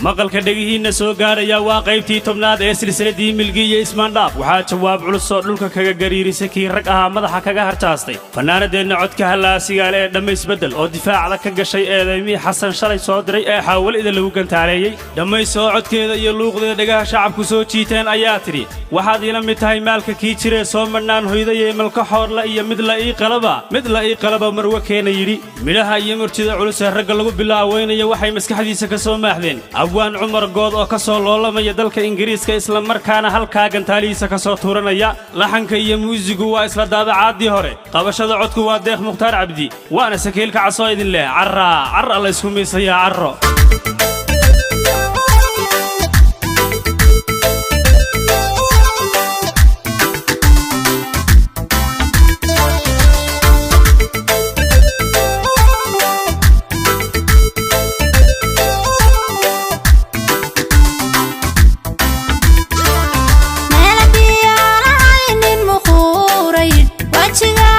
Maqalka dhegihiinna soo gaadhaya waa qaybtii 10aad ee silsiladii Milgi iyo Ismaandhaaf. Waxaa jawaab culus oo dhulka kaga gariirisay kii rag ahaa madaxa kaga harjaastay fanaanadeenna codka hallaasigaale ee Dhammaysbeddel, oo difaacda ka gashay eedaymihii Xasan shalay soo diray ee xaawalida lagu gantaaleeyey. Dhammays oo codkeeda iyo luuqdeeda dhegaha shacabku soo jiiteen ayaa tidhi: "Waxaad iila mid tahay maalka kii jiree soo madhnaan hoydayee, malka xoorla iyo mid la ii qalaba, mid la ii qalaba marwe keena." Yidhi midhaha iyo murtida culus ee ragga lagu bilaaweynaya waxay maskaxdiisa ka soo maaxdeen Abwaan Cumar Good, oo ka soo loolamaya dalka Ingiriiska, isla markaana halkaa gantaalihiisa ka soo tuuranaya. Laxanka iyo muusigu waa isla daabacaadii hore, qabashada codku waa Deeq Mukhtaar Cabdi, waana Sakiilka Casoo idin leh: carraa carra laysku miisayaa carro. Meelabiyaalahaynin muquurayn wajiga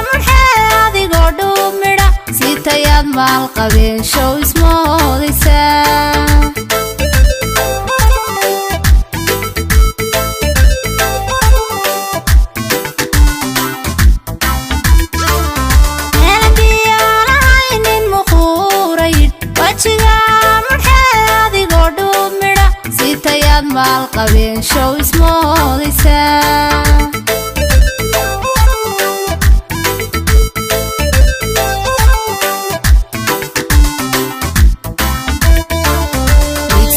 mudxee, adigoo dhuub midha sitayaad maal qabeen show ismoodaysa. Meelabiyaalahaynin muquurayn wajiga mudxee, adigoo dhuub midha sitayaad maal qabeen show ismoodaysa.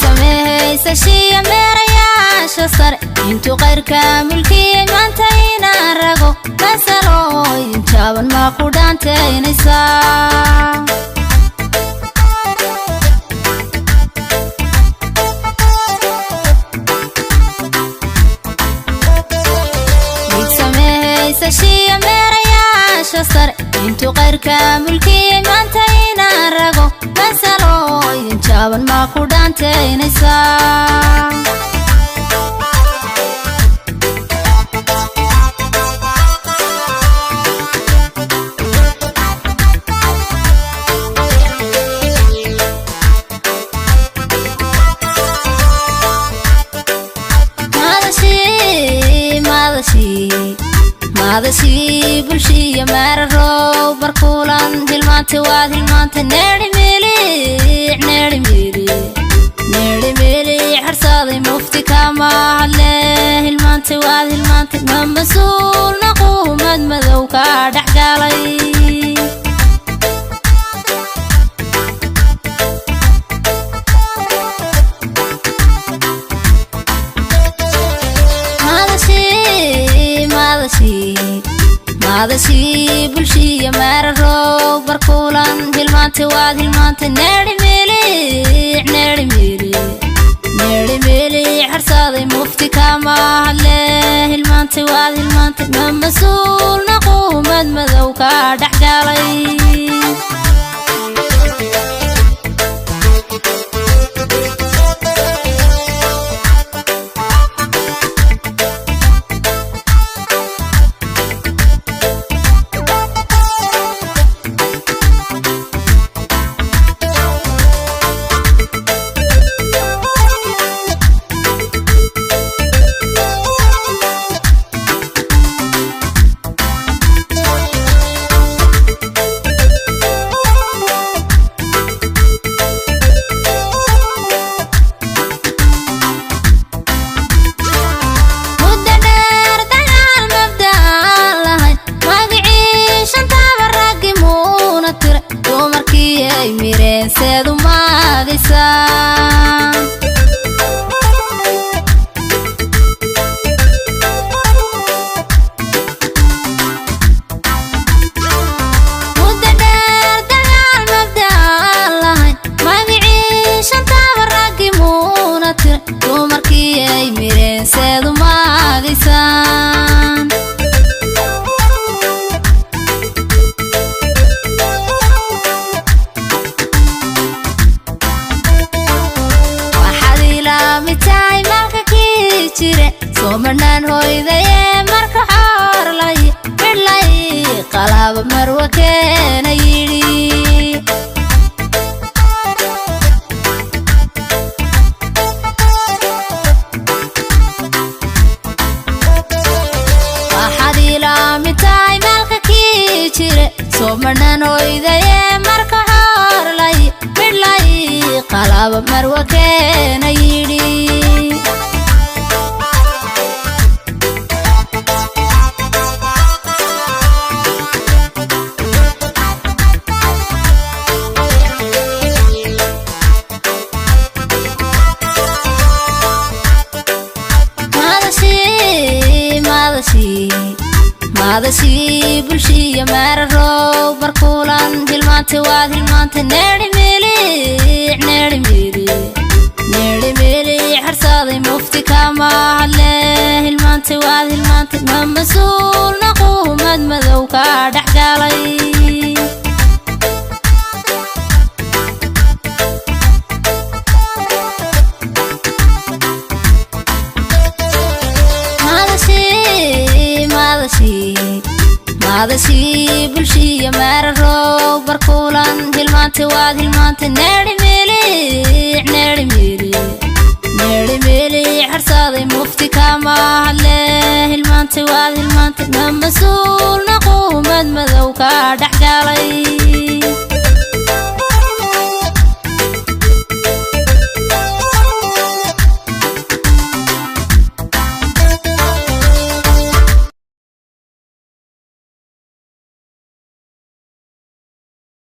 Samehaysashiya meerayaasha sare intuu qayrka mulkiyey, maanta inaan rago masalooyin jaaban maa ku dhaantaynaysaa? Samehaysashiya meerayaasha sare intuu qayrka mulkiyey, maanta inaan rago masalooyin jaaban maa ku dhaantaynaysaa? Madashii bulshiya maararow barkuulan hilmaantay, waad hilmaantay. Neeri milic, neeri milic, neeri milic harsaday mufti kama hadle. Hilmaantay, waad hilmaantay, ma mas-uulna quumad madow ka dhex galay. Madashii bulshiya maararow barkuulan hilmaantay, waad hilmaantay. Neeri milic, neeri milic, neeri milic harsaday mufti kama hadle. Hilmaantay, waad hilmaantay, ma mas-uulna quumad madow ka dhex galay. Muddo dheer dagaal mabda'aan lahayn, magicii shantaba raggi muuna tiray, dumarkii ay mireen seedu maagaysaa? Muddo dheer dagaal mabda'aan lahayn, magicii shantaba raggi muuna tiray, dumarkii ay mireen seedu maagaysaan? Waxaad ilaami tahay maalka kii jire soo madhnaan hoydaye, marka xoorlay midhlay qalaaba marwa keena yidhi. Jire soo madhanoydaye marka horlay midhlay qalaba marwa keena yidhi. Madashii bulshiya maararow barkuulan hilmaantay waad hilmaantay neeri milic neeri milic neeri milic harsaday mufti kama hadle hilmaantay waad hilmaantay ma mas-uulna quumad madow ka dhex galay. Madashii bulshiya maararow barkuulan hilmaantay waad hilmaantay neeri milic neeri milic neeri milic harsaday mufti kama hadle hilmaantay waad hilmaantay ma mas-uulna quumad madow ka dhex galay.